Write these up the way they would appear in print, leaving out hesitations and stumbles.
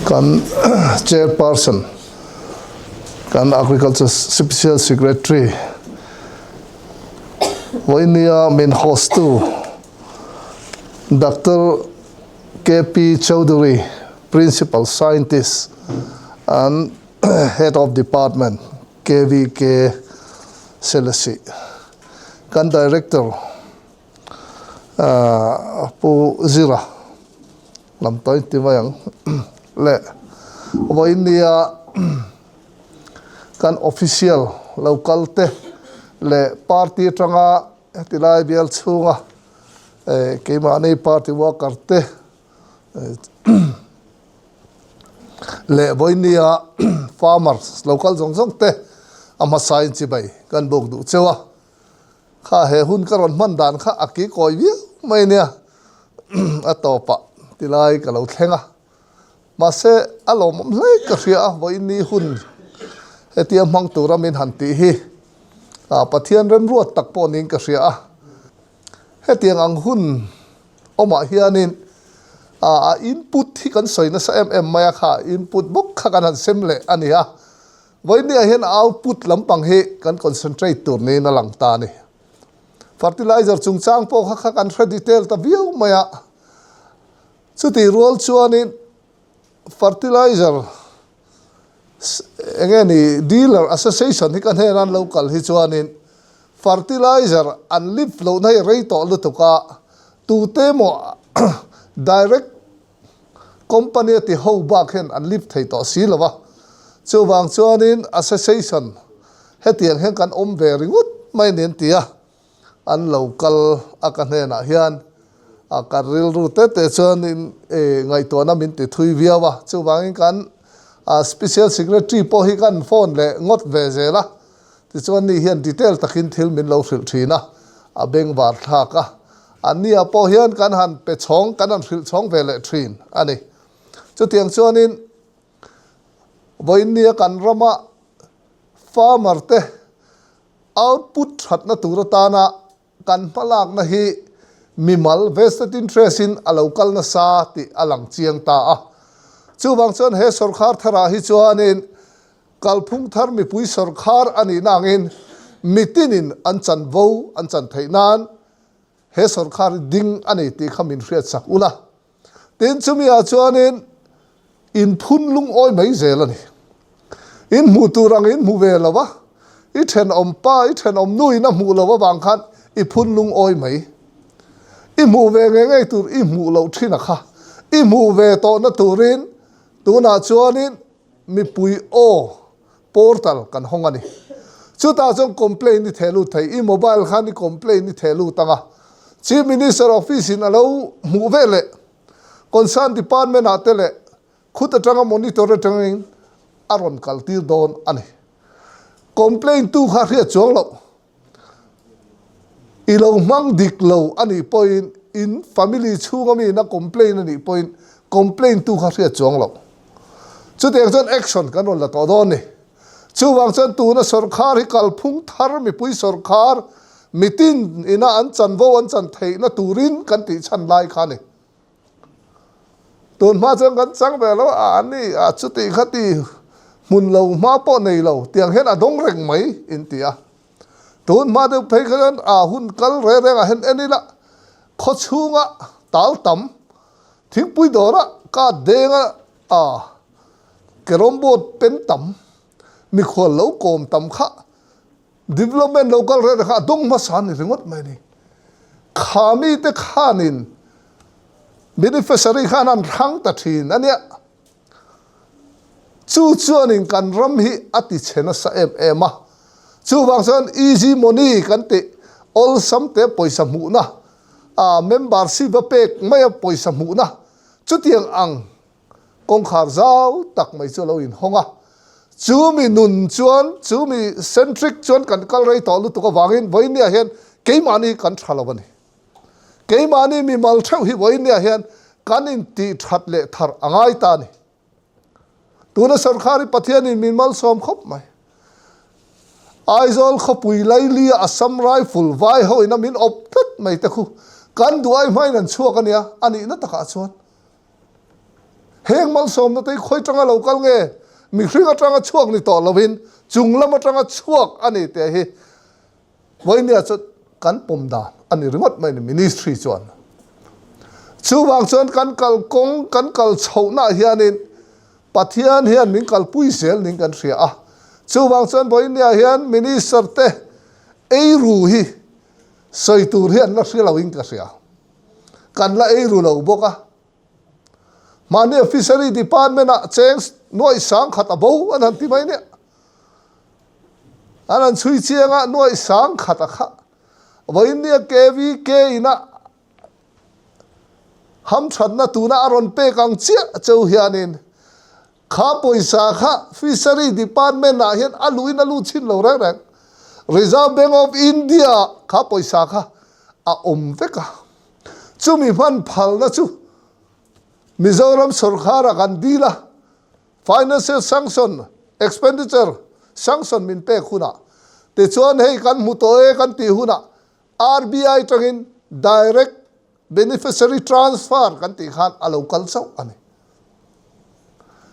Kan Chairperson, kan Agriculture Special Secretary, vawinia min host tu Doctor KP Chowdhury, Principal Scientist and Head of Department, KVK Selesih, kan Director Pu Zira lam tawh in ti mai ang le vawiin nia kan official lo kal te leh party atanga heti lai bial chhunga keimahni party worker te leh vawiin nia farmers lo kal zawng zawng te a hmasa in chibai kan buk duh cheu a. Kha he hun ka rawn hman dan kha a ki kawi viau mai nia, a tawpah tilai ka lo thleng a. Mahse, a lawmawm hle ka hria a, vawiin hun hetia hmang tura min han tih hi Pathian remruat tak pawh niin ka hria a. Hetiang ang hun awmah hianin a input hi kan sawi nasa em em mai a, kha input bawk kha kan han sem leh a ni a. Vawinia hian output lampang hi kan concentrate tur niin a lang ta a ni. Fertilizer chungchang pawh kha kha kan hre detail ta viau mai a. Chutih rual chuanin fertilizer eng nge ni dealer association hi ka hnena an lo kal hi chuanin fertilizer an lift lohna hi rei tawh lutuk a, tute emaw direct Company a ti ho bak hian an lift thei tawh si lo va, chuvang chuanin association hetiang hian kan awm ve ringawt mai ni an ti a, an lo kal a ka hnenah hian a ka rilru te te chuanin ngaihtuahna min ti thui viau a, chuvangin kan special secretary pawh hi kan phone leh ngawt ve zel a, Tichuan ni hian detail takin thil min lo hrilh thin a, a bengvar thlak a. Annia pawh hian kan han pe chhawng, kan han hrilh chhawng ve leh thin a ni. Chutiang chuanin vawiinnia kan rama farmer te output thatna tur atana kan hmalakna hi mimal vested interest in a lo kal nasa tih a lang chiang ta a. Chuvang chuan he sawrkhar tharah hi chuanin kalphung thar mipui sawrkhar a nih na angin mitinin an chanvo an chan theih nan he sawrkhar hi ding a ni tih kha min hriatsak ula. Tin, chumi ah chuanin in phun lungawi mai zel a ni. In hmuh tur ang in hmu ve lo a, i thenawm pa, i thenawm nu in a hmuh loh avang khan i phun lungawi mai. I hmuh ve ngei ngei tur i hmuh loh thin a kha. I hmuh ve tawhna turin tunah chuanin mipui aw portal kan hawng a ni. Chutah chuan complaint i theh lut thei, i mobile khan i complaint i theh lut ang a. Chief Minister office in a lo hmuh ve leh concern department ah te leh khut atanga monitor atangin a rawn kal tir dawn a ni. Complaint tu kha hriat chuang loh. I lo hmang dik lo a nih pawhin in family chhunga mi in a complain a nih pawhin complain tu kha hriat chuang loh. Chutiang chuan action kan rawn la tawh dawn ni. Chuvang chuan tuna sawrkhar hi kalphung thar mipui sawrkhar mitin ina an chanvo an chan theihna turin kan tih chhan lai kha a ni. Tun hma chuan kan chang ve lo a, ani a chuti khati hmun lo hma pawh nei lo tiang hian a dawng reng mai in ti a. Tun hma deuh phei kha chuan a hun kal reng reng ah hian en ila khaw chhunga tal tam thingpui dawra ka denga a carrom board pen tam mikhual lo kawm tam kha Development lo kal reng kha a dawng hmasa ni ringawt mai ni. Kha mite khanin beneficiary khan an hrang ta thin a nia. Chu chuanin kan ram hi a ti chhe nasa em em a. Chuvang chuan easy money kan tih awlsam te pawisa hmuhna, a membership a pek mai a pawisa hmuhna chutiang ang Kawngkhar zau tak mai chu a lo inhawng a, chu mi nun chuan, chu mi centric chuan kan kal rei tawh lutuk avangin vawinia hian keimahni kan tha lo a ni. Keimahni mi mal theuh hi vawinia hian kan intih that leh thar a ngai ta a ni. Tuna sawrkhar hi Pathianin min malsawm khawp mai. Aizawl khawpui Lailia Assam Rifle vai hoin a min awp tlat mai te khu kan duh ai hmain an chhuak a nia, a nihna takah chuan. Heng malsawmna te hi khawi tanga lo kal nge? Mihring atanga chhuak ni tawh lovin chung lam atanga chhuak a ni tih hi vawinia chu kan pawm dan a ni ringawt mai a ni ministry chuan. Chuvang chuan kan kal kawng kan kal chhohnaah hianin Pathian hian min kalpui zel niin kan hria a. Chuvang chuan vawinia hian minister te eiru hi sawi tur hi an la hria loin ka hria. Kan la eiru lo bawk a. Mahni Fishery Department ah cheng nuaih sang khat a bo an han ti mai nia. An han chhui chiang a nuaih sang khat a kha. Vawiin nia KVK ina hamthatna tuna a rawn pek ang chiah cheu hianin Kha pawisa kha Fishery Department ah hian a luh in a lut chhin lo reng reng. Reserve Bank of India ah kha pawisa kha a awm vek a. Chumi hman phalna chu Mizoram sorkar ah kan dil a, Financial Sanction, Expenditure Sanction min pek hunah tichuan hei kan hmu tawh e kan tih hunah RBI tangin Direct Beneficiary Transfer kan tih khan a lo kal chauh a ni.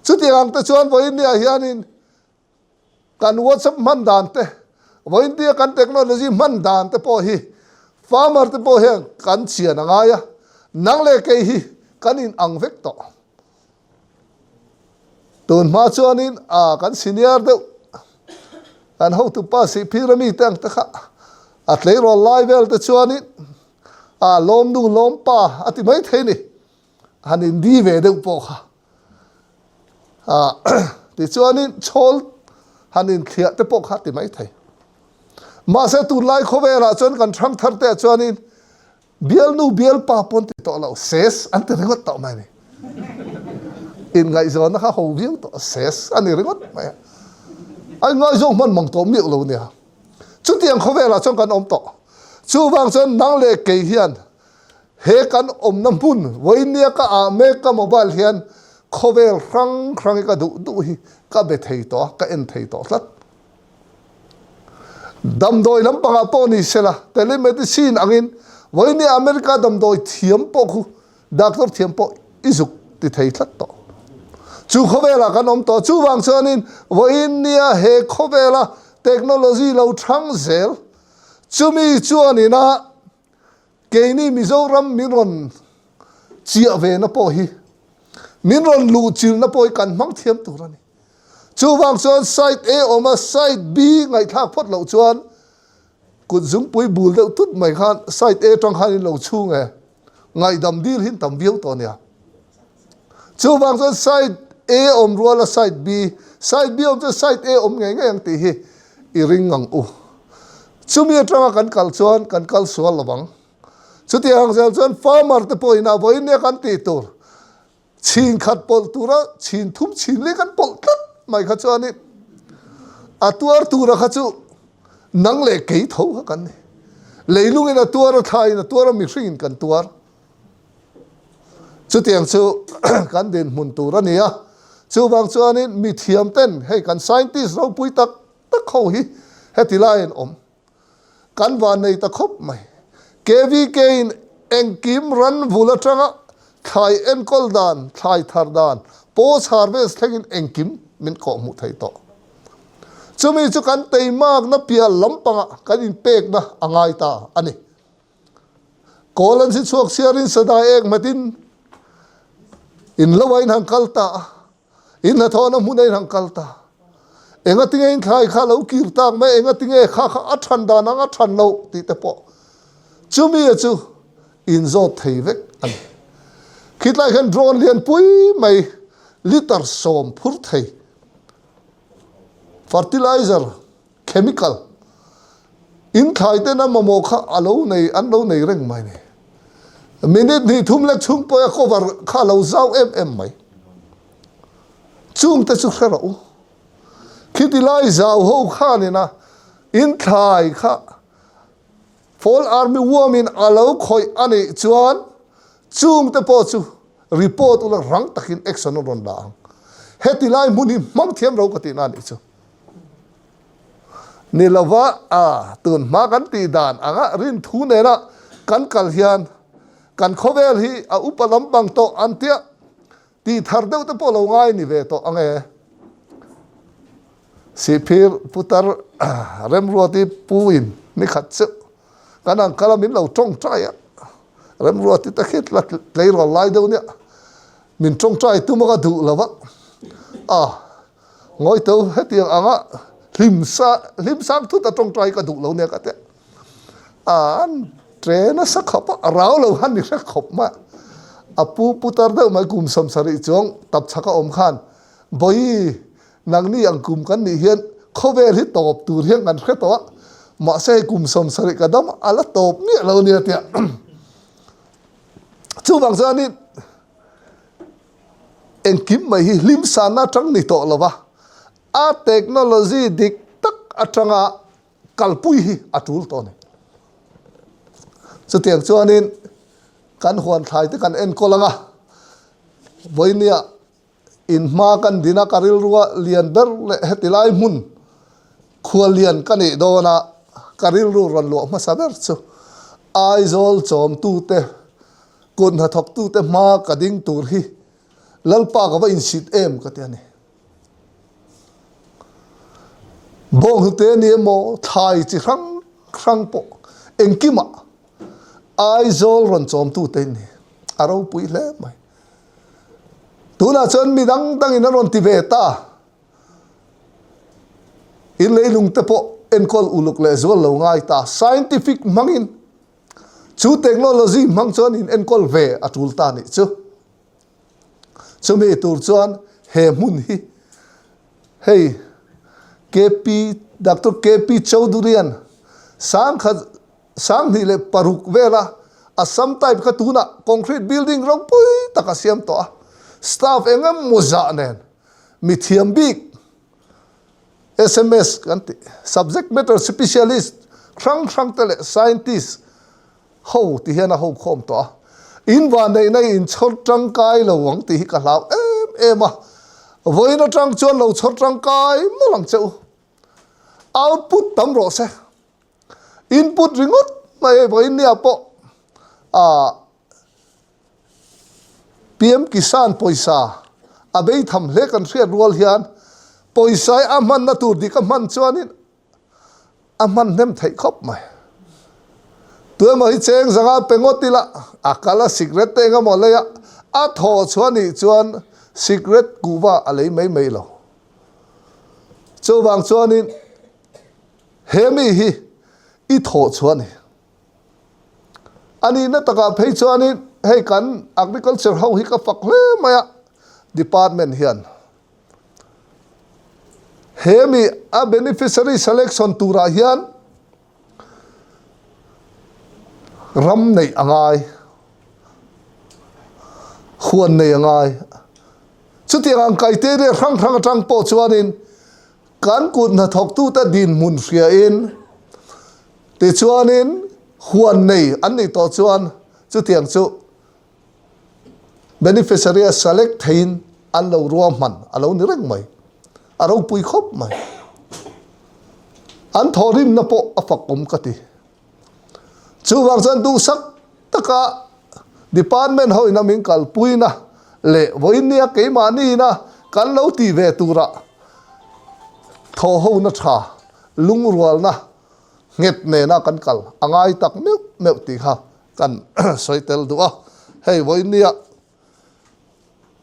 Chutiang ang te chuan vawiinniah hianin kan WhatsApp hman dan te, vawiinnia kan technology hman dan te pawh hi farmer te pawh hian kan chian a ngai a, nang leh kei hi kan in ang vek tawh. Tun hma chuanin a kan senior deuh kan hotupa Sihphir ami te ang te kha a tleirawl lai vel te chuanin a lawmnu lawmpa a ti mai thei ni han indi ve deuh pawh kha a tichuanin chhawl han inthliah te pawh kha a ti mai thei. Mahse tunlai khawvelah chuan kan thangthar te ah chuanin Bialnu bialpa pawn ti tawh lo, ses an ti ringawt tawh mai a ni. Inngaihzawnna kha ho viau tawh, ses a ni ringawt mai a. A inngaizawng hman mang tawh miah lo nia. Chutiang khawvelah chuan kan awm tawh. Chuvang chuan nang leh kei hian he kan awmna hmun vawinia ka ah mek ka mobile hian khawvel hrang hrang hi ka duh duh hi ka be thei tawh a, ka en thei tawh tlat. Damdawi lampangah pawh ni sela, telemedicine angin vawinia America damdawi thiam pawh khu doctor thiam pawh i zuk ti thei tlat tawh. Chu khawvelah kan awm tawh. Chuvang chuanin vawinia he khawvela technology lo thang zel chumi chuanina Keini Mizoram min rawn chiah ve na pawh hi, min rawn luh chilh na pawh hi kan hmang thiam tur a ni. Chuvang chuan side A awm a, side B ngaihthlak phawt loh chuan kut zungpui bul deuh tut mai khan side A tang khan in lo chhung e, ngaihdam dil hi tam viau tawh a nia. Chuvang chuan side A awm rual a side B, side B awm chuan side A awm ngei ngei ang tih hi i ring ang u. Chumi atanga kan kal chuan kan kal sual lo ang. Chutiang ang zel chuan farmer te pawhin a vawiin nia kan tih tur chhin khat pawlh tura chhin thum chhin li kan pawlh tlat mai kha chuanin a tuar tura kha chu nang leh kei tho kha kan ni. Leilungin a tuar a, thlaiin a tuar a, mihringin kan tuar. Chutiang chu kan dinhmun tur a ni a, chuvang chuanin mithiam ten hei kan scientist ropui tak tak ho hi heti laiin awm kan van nei ta khawp mai. KVK in engkim ran vul atanga thlai enkawl dan, thlai thar dan, post harvest thlengin engkim min kawhhmuh thei tawh. Chumi chu kan teimakna piah lampangah kan inpekna a ngai ta a ni. Kawl an si chhuak siarin sadai ek hmatin in lo ah in han kal ta a, in hnathawhna hmun ah in han kal ta. Engatinge in thlai kha lo kir tak mai, engatinge kha kha a than dan ang a than loh tih te pawh chumi a chu in zawt thei vek a ni. Khitlai khan drone lian pui mai litre sawm phur thei fertilizer Chemical in thlai ten a mamawh kha a lo nei an lo nei reng mai ni. Minute hnih thum lek chhung pawh a cover kha a lo zau em em mai. Chung te chu hre rawh u. Khiti lai zau ho khanin a in thlai kha Fall Army Worm in a lo khawih a nih chuan chung te pawh chu report ula rang takin action a rawn la ang. Heti lai hmun hi hmang thiam ro ka tihna a nih chu. Ni lova a tun hma kan tih dan anga rinthu nena kan kal hian kan khawvel hi a upa lampang tawh an tia. Tih thar deuh te pawh lo ngai ni ve tawh ang e. Sihphir putar Remruati pu in ni khat chu kan ang kal a min lo tawngtai a, Remruati te khi la tleirawl lai deuh nia min tawngtai tum a ka duh lo a, a ngawi to hetiang anga hlim sa hlim sang thut a tawngtai ka duh lo nia ka ti a, an tre nasa khawp a, a rau lo han ni hrek khawp mai a, a pu putar deuh mai kum 70 chuang tapchhak a awm khan Bawi Nangni ang kum kan nih hian khawvel hi tawp tur hian kan hre tawh a, mahse hei kum 70 ka dam a la tawp miah lo nia tia. Chuvang chuanin engkim mai hi hlim sanna atang ni tawh lo va, a technology dik tak atanga kalpui hi a tul tawh a ni. Chutiang chuanin kan huan thlai te kan enkawl ang a, vawinia In hma kan din a, ka rilrua lian ber leh heti lai hmun khual lian ka nih dawn a, ka rilru rawn luah hmasa ber chu Aizawl chawmtute, kut hnathawktute hma ka ding tur hi Lalpa ka va insit em ka ti a ni. Bawnghnute ni emaw thlai chi hrang hrang pawh engkimah Aizawl rawn chawmtute in ni a ropui hle mai. Tunah chuan mi dang dangin an rawn ti ve ta. In leilung te pawh enkawl uluk leh zual lo ngai ta. Scientific hmangin chu technology hmang chuan in enkawl ve a tul ta nih chu. Chumi tur chuan he hmun hi hei KP Doctor KP Chowdhury-a'n sangkhat 2006 vela Assam type kha tunah concrete building ropui tak a siam tawh a, staff eng emaw zah nen mithiam bik sms kan tih subject matter specialist hrang hrang te leh scientist ho ti hian a ho khawm tawh a, in vanneihna in chhawr tangkai lo ang tih hi ka hlau em em a, vawiin atang chuan lo chhawr tangkai mawlh ang che u, output tam rawh se. Input ringawt mai hei vawiin nia pawh ah PM Kisan pawisa a bei tham hle kan hriat rual hian pawisa hi a hmanna tur dik a hman chuanin a hman hnem theih khawp mai. Tuemaw hi cheng zanga pe ngawt ila a kal a sikret te engemaw lei a, a thaw chhuah nih chuan sikret kuhva a lei mai mai lo. Chuvang chuanin He mi hi i thawh chhuah a ni. A nihna takah phei chuanin hei kan agriculture ho hi ka fak hle mai a, department hian he mi a beneficiary selection turah hian ram neih a ngai, huan neih a ngai. Chutiang ang criteria hrang hrang atang pawh chuanin Kan kut hnathawktute dinhmun hriain, tichuanin huan nei an nih tawh chuan chutiang chu beneficiary a select theiin an lo ruahman a lo ni reng mai. A ropui khawp mai. An thawhrimna pawh a fakawm ka ti. Chuvang chuan duhsak taka department ho ina min kalpuina leh vawinia keimahniina kan lo tih ve tura thawhhona tha lungrualna nghet nena kan kal a ngai tak meuh meuh tih kha kan sawi tel duh a. Hei vawinia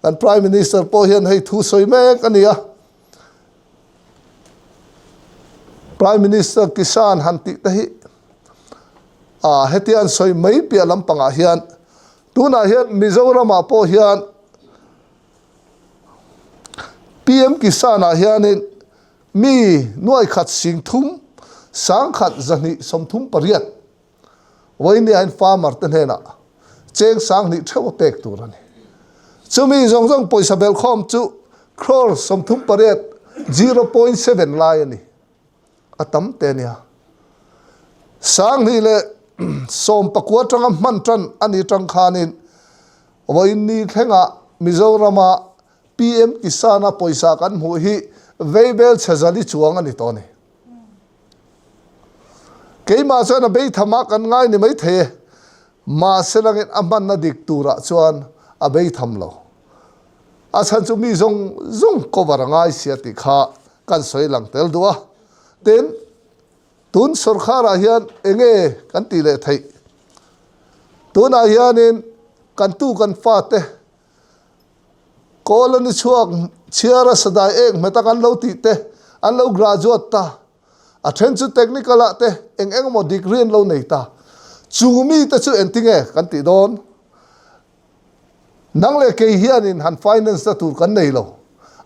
Kan Prime Minister pawh hian hei thu sawi mek a ni a. Prime Minister Kisan han tih te hi a hetia an sawi mai piah lampangah hian tunah hian Mizoramah pawh hian PM Kisan-ah hianin mi nuai khat 30 1,238 Vawinia hian farmer te hnenah cheng 2000 theuh a pek tur a ni. Chumi zawng zawng pawisa belhkhawm chu crore 38, 0.7 lai a ni. A tam te a nia. 2019 atanga hman tan a ni tang khanin vawiin thlengah Mizorama PM Kisan-a pawisa kan hmuh hi veibel chhe zali chuang a ni tawh a ni. Keimah chuan a beitham ah kan ngai ni mai thei e, mahse langin a hmanna dik turah chuan a beitham lo. A chhan chu mi zawng zawng cover a ngai sia tih kha kan sawi lang tel duh a. Tin, tun sawrkharah hian enge kan tih leh theih? Tunah hianin kan tu kan fate kawl a ni chhuak chhiara sadai ek hmet a kan lo tih te an lo graduate ta. A then chu technical ah te eng eng emaw degree an lo nei ta. Chu mite chu engtinge kan tih dawn? Nang leh kei hianin han finance na tur kan nei lo.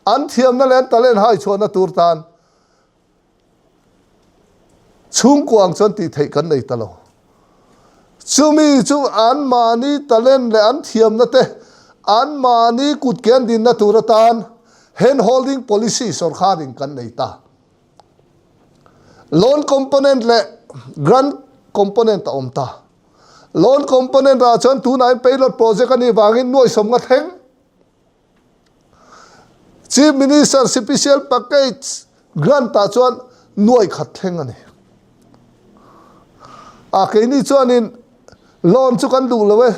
An thiamna leh an talent hai chhuahna tur tan chhungkua ang chuan tih theih kan nei ta lo. Chumi chu anmahni talent leh an thiamna te anmahni kutke an dinna tur atan hand holding policy sawrkharin kan nei ta. Loan component leh grant component a awm ta. Loan component ah chuan tunah hian pilot project a nih vangin nuaihsawm nga thleng. Chief Minister Special Package grant ah chuan nuaih khat thleng a ni. A keini chuanin loan chu kan duh lo e,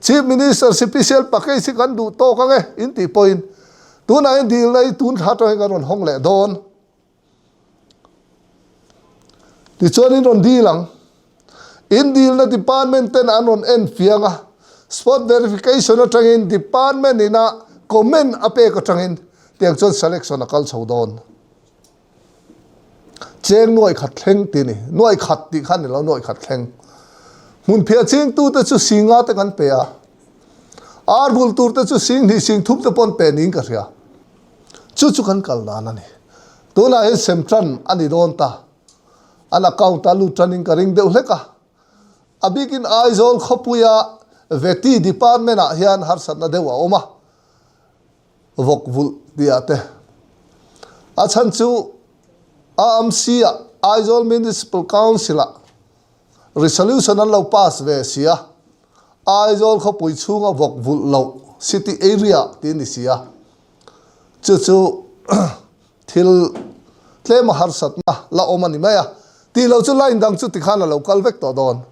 Chief Minister Special Package hi kan duh tawk ang e in tih pawhin tunah hian dilna hi tun thla atangin kan rawn hawng leh dawn. Tichuan in rawn dil ang. In dilna department ten an rawn en fiang a, spot verification atangin department ina comment a pek atangin tiang chuan selection a kal chho dawn. Cheng nuaih khat thleng tih a ni. Nuaih khat tih kha a ni lo, nuaih khat thleng. Hmunphiah chingtute chu singa te kan pe a, ar bul turte chu sing hnih sing thum te pawh an pe niin ka hria. Chu chu kan kal dan a ni. Tunah hian sem tan a ni dawn ta. An account a lut tanin ka ring deuh hlek a. A bikin Aizawl khawpuia Vety department ah hian harsatna deuh a awm a, vawk vulh tih ah te. A chhan chu AMC ah Aizawl Municipal Council ah resolution an lo pass ve si a, Aizawl khawpui chhunga vawk vulh loh city area tih a ni si a. Chu chu thil tlema harsatna la awm a ni mai a, tih loh chu line dang chu tikhan a lo kal vek tawh dawn.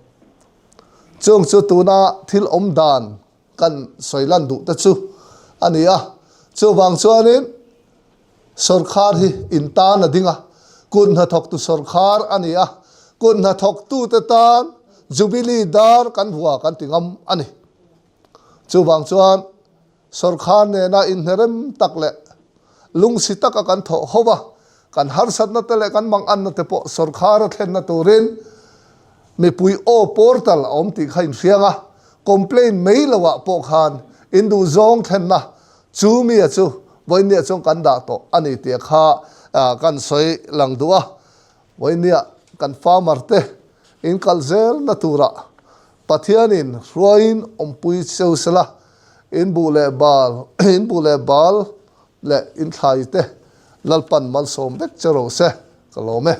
Chung chu tuna thil awm dan kan sawi lan duh te chu a ni a, chuvang chuanin sawrkhar hi in tan a ding a, kut hnathawktu sawrkhar a ni a, kut hnathawktute tan Jubilee dar kan vua kan ti ngam a ni. Chuvang chuan Sawrkhar nena inhnerem tak leh lungsi taka kan thawh ho va, kan harsatna te leh kan manganna te pawh sawrkhara thlenna turin mipui aw portal a awm tih kha inhriang a, complaint mai loah pawh khan induhzawng thlenna chu mia chu vawinia chuan kan dah tawh a ni tih kha kan sawi lang duh a. Vawinia kan farmer te in kal zelna turah Pathianin hruaiin awmpui cheu sela, in buh leh bal, in buh leh bal leh in thlai te Lalpan malsawm vek che rawh se, ka lawm e.